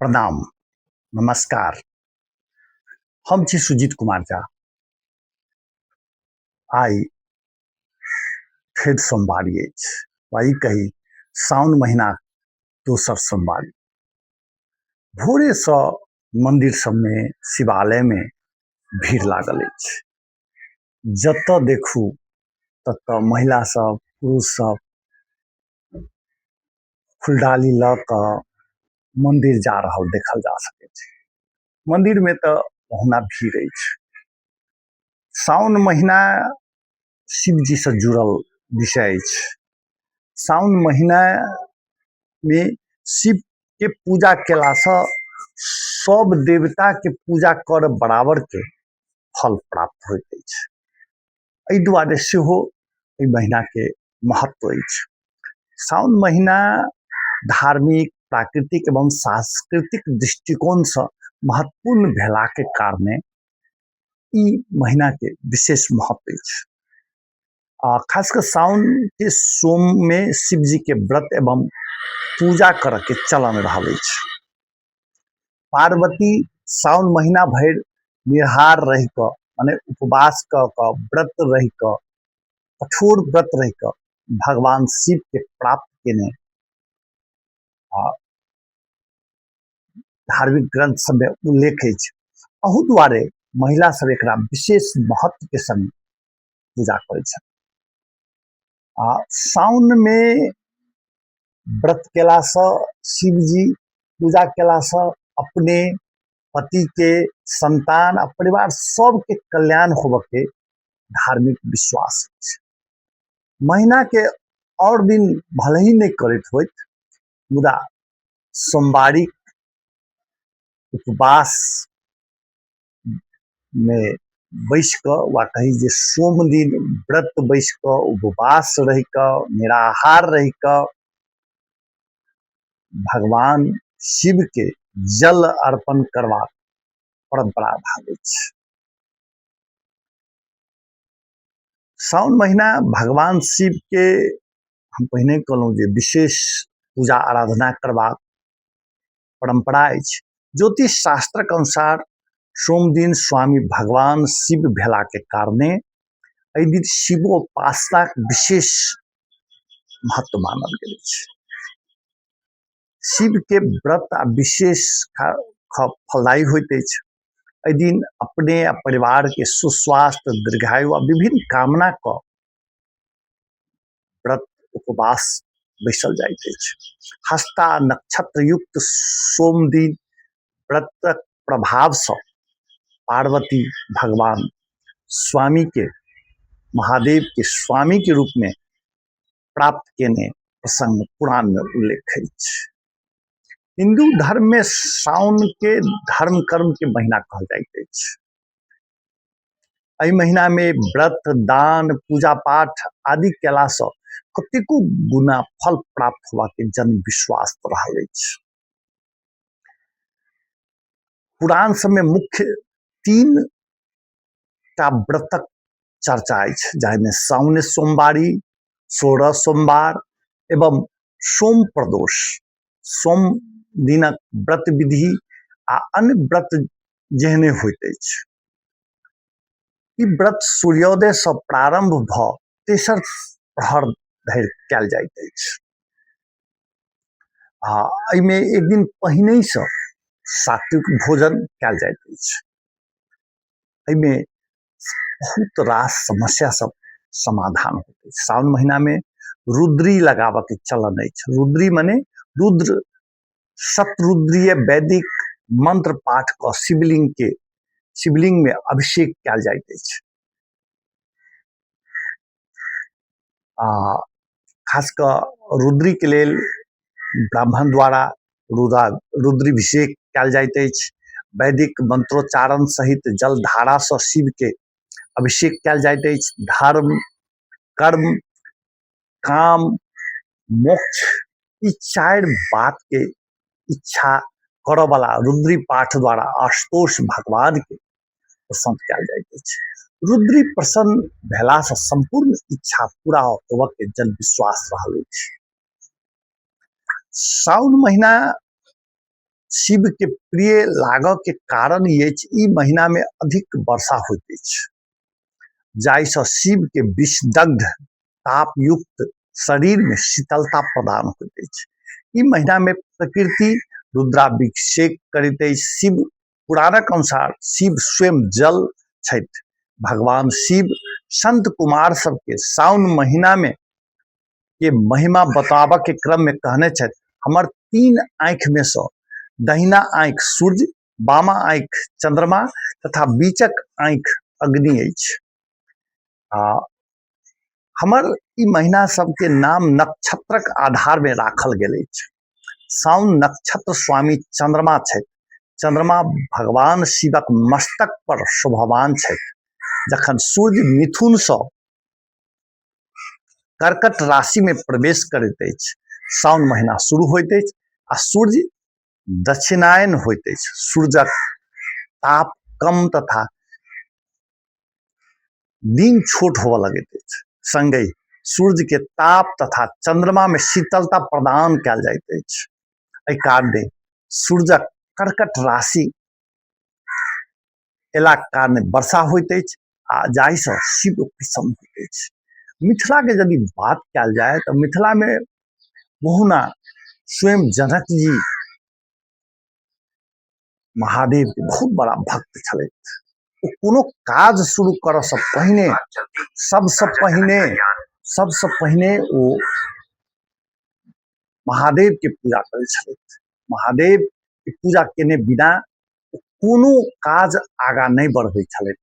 प्रणाम, नमस्कार। हम छी सुजीत कुमार झा। आइ फेर सोमवारी अछि वा ई कही साउन महीना दोसर सोमवारी। भोरेसँ मन्दिर सबमे, शिवालयमे भीड़ लागल अछि। जतऽ देखू ततऽ महिला सब, पुरुष सब फुलडाली लऽ कऽ मन्दिर जा रहल देखल जा सकै छै। मन्दिरमे तऽ ओहुना भीड़ अछि। साओन महिना शिवजीसँ जुड़ल विषय अछि। साओन महिनामे शिवके पूजा कयलासँ सब देवताके पूजा करऽ बराबरके फल प्राप्त होइत अछि। एहि दुआरे सेहो एहि महिनाके महत्व अछि। साओन महिना धार्मिक, प्राकृतिक एवं सांस्कृतिक दृष्टिकोणसँ महत्वपूर्ण भेलाके कारणे ई महिनाके विशेष महत्व अछि। आ खास कऽ साओनके सोममे शिवजीके व्रत एवं पूजा करऽके चलन रहल अछि। पार्वती साओन महिना भरि निराहार रहि कऽ, मने उपवास कऽ कऽ, व्रत रहि कऽ, कठोर व्रत रहि कऽ भगवान शिवके प्राप्त केने आ धार्मिक ग्रंथ सबमे उल्लेख अछि। अहू दुआरे महिला सब एकरा विशेष महत्वके संग पूजा करै छथि। आ साउनमे व्रत केलासँ, शिवजी पूजा केलासँ अपने, पतिके, संतान आ परिवार सबके कल्याण होबऽके धार्मिक विश्वास अछि। महीनाके आओर दिन भले ही नहि करैत होथि, मुदा सोमवारी उपवास मे बैस कऽ वा कही जे सोम दिन व्रत बैस कऽ, उपवास रहि कऽ, निराहार रहि कऽ भगवान शिव के जल अर्पण करबाक परम्परा रहल अछि। साउन महीना भगवान शिव के हम पहिने कहलहुँ जे विशेष पूजा आराधना करबाक परम्परा अछि। ज्योतिष शास्त्रक अनुसार सोम दिन स्वामी भगवान शिव भेलाके कारणे एहि दिन शिवोपासनाक विशेष महत्व मानल गेल अछि। शिवके व्रत आ विशेष फलदायी होइत अछि। एहि दिन अपने आ परिवारके सुस्वास्थ्य, दीर्घायु आ विभिन्न कामना कऽ व्रत उपवास बैसल जाइत अछि। हस्ता नक्षत्र युक्त सोम दिन व्रतक प्रभावसँ पार्वती भगवान स्वामी के, महादेव के स्वामी के रूप में प्राप्त केने प्रसंग पुराण में उल्लेख अछि। हिंदू धर्म में साउन के धर्म कर्म के महीना कहल जाइत अछि। एहि महीना में व्रत, दान, पूजा पाठ आदि केलासँ कतेको गुना फल प्राप्त होबाक जन विश्वास रहल अछि। पुराण सबमे मुख्य 3 टा व्रतक चर्चा अछि, जाहिमे साउन सोमवारी, 16 सोमवार एवं सोम प्रदोष। सोम दिनक व्रत विधि आ अन्य व्रत जेहने होइत अछि। ई व्रत सूर्योदयसँ प्रारंभ भऽ तेसर प्रहर धरि कयल जाइत अछि आ एहिमे एक दिन पहिनहिसँ सात्विक भोजन कयल जाइत अछि। एहिमे बहुत रास समस्या सब समाधान होइत अछि। सावन महीनामे रुद्री लगाबऽके चलन अछि। रुद्री मने रुद्र शतरुद्रीय वैदिक मंत्र पाठ कऽ शिवलिंग के शिवलिंग में अभिषेक कयल जाइत अछि। आ खास कऽ रुद्री के लेल ब्राह्मण द्वारा रुद्राभिषेक कयल जाइत अछि। वैदिक मंत्रोच्चारण सहित जलधारा सँ शिव के अभिषेक कयल जाइत अछि। धर्म, कर्म, काम, मोक्ष ई 4 बात के इच्छा करऽ वाला रुद्री पाठ द्वारा आशुतोष भगवान के प्रसन्न कयल जाइत अछि। रुद्री प्रसन्न भेला से संपूर्ण इच्छा पूरा होबऽ के जन विश्वास रहल अछि। साउन महीना शिव के प्रिय लागऽ के कारण ई अछि, ई महीना में अधिक वर्षा होइत अछि, जाहिसँ शिव के विषदग्ध तापयुक्त शरीर में शीतलता प्रदान होइत अछि। ई महीना में प्रकृति रुद्राभिषेक करैत अछि। शिव पुराणक अनुसार शिव स्वयं जल छथि। भगवान शिव संत कुमार सबके साउन महीना में के महिमा बताबऽ के क्रम में कहने छथि, हमर 3 आँखि में सँ दहिना आँखि सूर्य, बामा आँखि चंद्रमा तथा बीचक आँखि अग्नि अछि। आ हमर ई महीना सबके नाम नक्षत्रक आधार में राखल गेल अछि। साउन नक्षत्र स्वामी चंद्रमा छथि। चंद्रमा भगवान शिवक मस्तक पर शोभवान छथि। जखन सूर्य मिथुन सँ कर्कट राशि में प्रवेश करैत अछि, साउन महीना शुरू होइत अछि आ सूर्य दक्षिणायन होइत अछि। सूर्यक ताप कम तथा दिन छोट होबऽ लगैत अछि। संगहि सूर्य के ताप तथा चंद्रमा में शीतलता प्रदान कयल जाइत अछि। एहि कारणे सूर्यक कर्कट राशि एलाक कारणे वर्षा होइत अछि आ जाहिसँ शिव प्रसन्न होइत अछि। मिथिला के यदि बात कयल जाय तऽ मिथिला में बहुना स्वयं जनक जी महादेव के बहुत बड़ा भक्त छलथि। ओ कोनो काज शुरू करऽ सँ पहिने सबसँ पहिने ओ महादेव के पूजा करै छलथि। महादेव के पूजा केने बिना कोनो काज आगाँ नहि बढ़बै छलथि।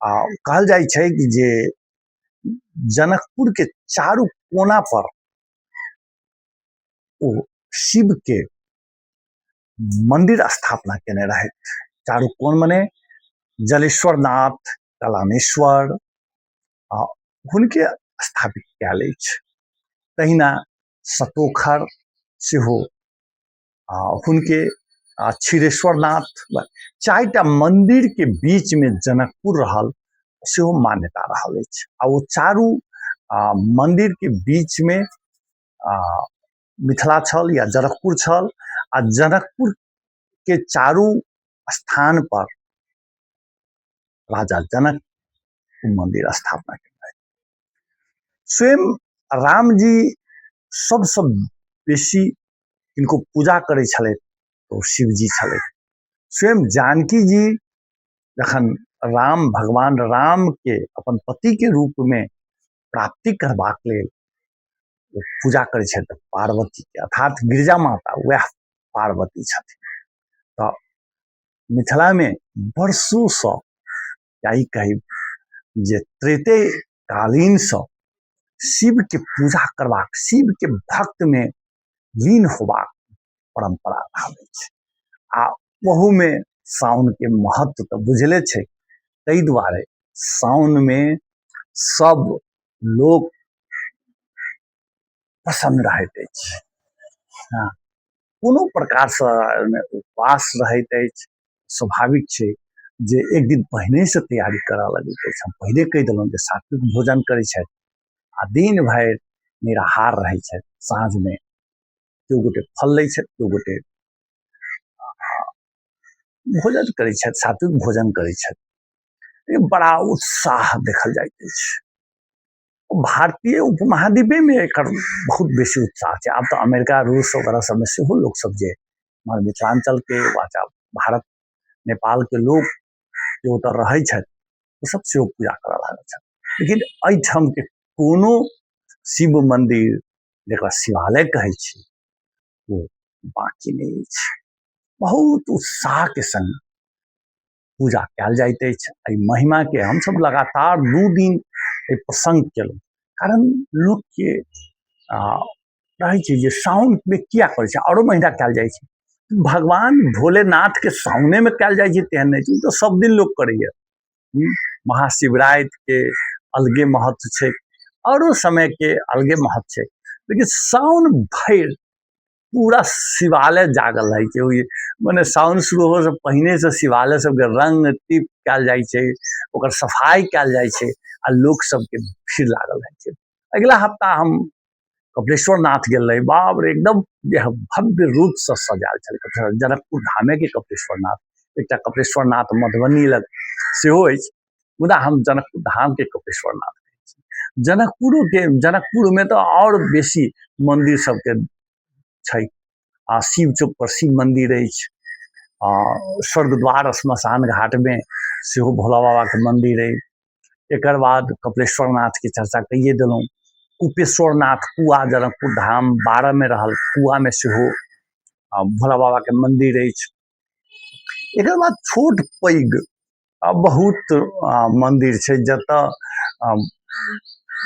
आ कहल जाइ छै कि जे जनकपुर के चारू कोना पर ओ शिव के मंदिर स्थापना केने रहथि। चारू कोन मने जलेश्वर नाथ, कलानेश्वर आ हुनके स्थापित कयल अछि। तहिना सतोखर सेहो आ हुनके आ क्षीरेश्वर नाथ, 4टा मंदिर के बीच में जनकपुर रहल सेहो मान्यता रहल अछि। आ ओ चारू मंदिर के बीच में मिथिला छल या जनकपुर छल आ जनकपुर के चारू स्थान पर राजा जनक मंदिर स्थापना केने। स्वयं राम जी सबसँ बेसी किनको पूजा करै छलथि तऽ ओ शिवजी छलथि। स्वयं जानकी जी जखन राम भगवान राम के अपन पति के रूप में प्राप्ति करबाक लेल ओ पूजा करै छथि तऽ पार्वती के अर्थात गिरिजा माता वएह पार्वती छथिन। तऽ मिथिला में वर्षों या ई कही जे त्रेते कालीन सँ शिव के पूजा करबाक, शिव के भक्त में लीन होबाक परंपरा रहल अछि। आ ओहू में साउन के महत्व तऽ बुझले छै, ताहि दुआरे साउन में सब लोक प्रसन्न रहैत अछि। हँ, कोनो प्रकारसँ ओहिमे उपवास रहैत अछि। स्वाभाविक छै जे एक दिन पहिनेसँ तैयारी करऽ लगैत अछि। हम पहिले कहि देलहुँ जे सात्विक भोजन करै छथि आ दिन भरि निराहार रहै छथि। साँझमे केओ गोटे फल लै छथि, केओ गोटे भोजन करै छथि, सात्विक भोजन करै छथि। बड़ा उत्साह देखल जाइत अछि। भारतीय उपमहाद्वीपेमे एकर बहुत बेसी उत्साह छै। आब तऽ अमेरिका, रूस वगैरह सबमे सेहो लोक सब जे हमर मिथिलाञ्चलके वा भारत नेपालके लोक जे ओतऽ रहै छथि ओ सब सेहो पूजा करऽ लागल छथि। लेकिन एहिठामके कोनो शिव मन्दिर जकरा शिवालय कहै छी ओ बाँकी नहि अछि। बहुत उत्साहके संग पूजा कयल जाइत अछि। एहि महिमाके हमसब लगातार 2 दिन एहि प्रसंग केलहुँ, कारण लोकके रहै छै जे साउनमे किया करै छै, आरो महीना कयल जाइ छै। भगवान भोलेनाथके साउनेमे कयल जाइ छै तेहन नहि छै, ओ तऽ सब दिन लोक करैया। महाशिवरातिके अलगे महत्व छै, आरो समयके अलगे महत्व छै, लेकिन साउन भरि पूरा शिवालय जागल रहै छै। ओहि मने साउन शुरू होबऽसँ पहिनेसँ शिवालय सबके रंग टीप कयल जाइ छै, ओकर सफाइ कयल जाइ छै आ लोक सबके भीड़ लागल रहै छै। अगिला हफ्ता हम कपिलेश्वर नाथ गेल रही, बाप रे, एकदम जे भव्य रूपसँ सजायल छलै जनकपुर धामेके कपिलेश्वर नाथ। एकटा कपिलेश्वर नाथ मधुबनी लग सेहो अछि, मुदा हम जनकपुर धामके कपिलेश्वर नाथ कहै छी। जनकपुरोके, जनकपुरमे तऽ आओर बेसी मन्दिर सबके छै। आ शिव चौक पर शिव मन्दिर अछि, आ स्वर्गद्वार श्मशान घाटमे सेहो भोला बाबाके मन्दिर अछि। एकर बाद कपिलेश्वर नाथके चर्चा कइए देलहुँ। कुपेश्वर नाथ कुआ जनकपुर धाम 12 मे रहल, कुआमे सेहो भोला बाबाके मन्दिर अछि। एकर बाद छोट पैघ बहुत मन्दिर छै, जतऽ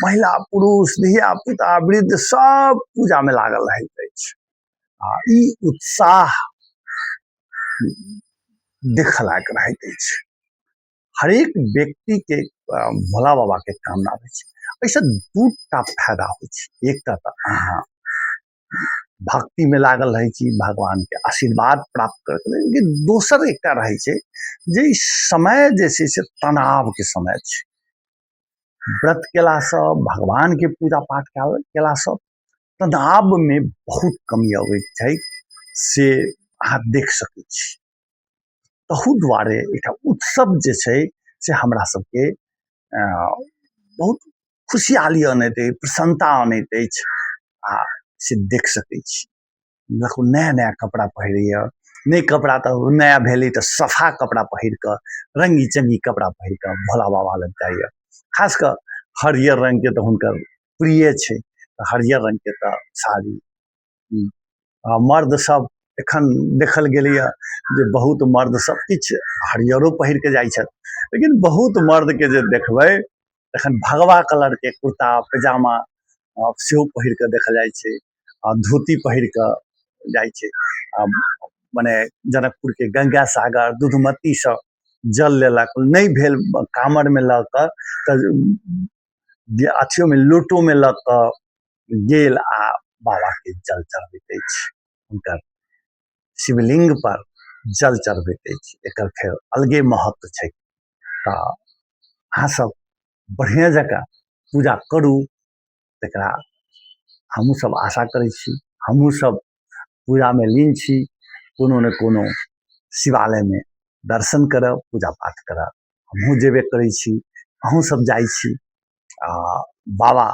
महिला, पुरुष, धिया पुता, वृद्ध सब पूजामे लागल रहैत अछि। आ ई उत्साह देखऽ लायक रहैत अछि। हरेक व्यक्तिके भोला बाबाके कामना होइ छै। एहिसँ 2 टा फायदा होइ छै। एकटा तऽ अहाँ भक्तिमे लागल रहै छी, भगवानके आशीर्वाद प्राप्त करैके लेल। लेकिन दोसर एकटा रहै छै जे ई समय जे छै से तनावके समय छै। व्रत केलासँ, भगवानके पूजा पाठ केलासँ तनावमे बहुत कमी अबैत छै, से अहाँ देख सकै छी। तहू दुआरे एकटा उत्सव जे छै से हमरा सबके बहुत खुशहाली अनैत अछि, प्रसन्नता अनैत अछि। आ से देख सकै छी, देखू, नया नया कपड़ा पहिरैए, नहि कपड़ा तऽ नया भेलै तऽ सफा कपड़ा पहिर कऽ, रङ्गी चङ्गी कपड़ा पहिर कऽ भोला बाबा लग जाइए। खास कऽ हरियर रङ्गके तऽ हुनकर प्रिय छै, तऽ हरियर रङ्गके तऽ साड़ी। आ मर्द सब एखन देखल गेलैए जे बहुत मर्द सब किछु हरियरो पहिर कऽ जाइ छथि, लेकिन बहुत मर्दके जे देखबै तखन भगवा कलरके कुर्ता पैजामा सेहो पहिर कऽ देखल जाइ छै आ धोती पहिर कऽ जाइ छै। आ मने जनकपुरके गंगा सागर दूधमतीसँ जल लेलक, नहि भेल कामरमे लऽ कऽ तऽ जे अथियोमे लोटोमे लऽ कऽ गेल आ बाबाके जल चढ़बैत अछि, हुनकर शिवलिंग पर जल चढ़बैत अछि। एकर फेर अलगे महत्व छै। तऽ अहाँ सब बढ़िआँ जकाँ पूजा करू, तकरा हमहूँ सब आशा करै छी। हमहूँ सब पूजामे लीन छी। कोनो ने कोनो शिवालयमे दर्शन करब, पूजा पाठ करब, हमहूँ जेबे करै छी, अहूँ सब जाइ छी। आ बाबा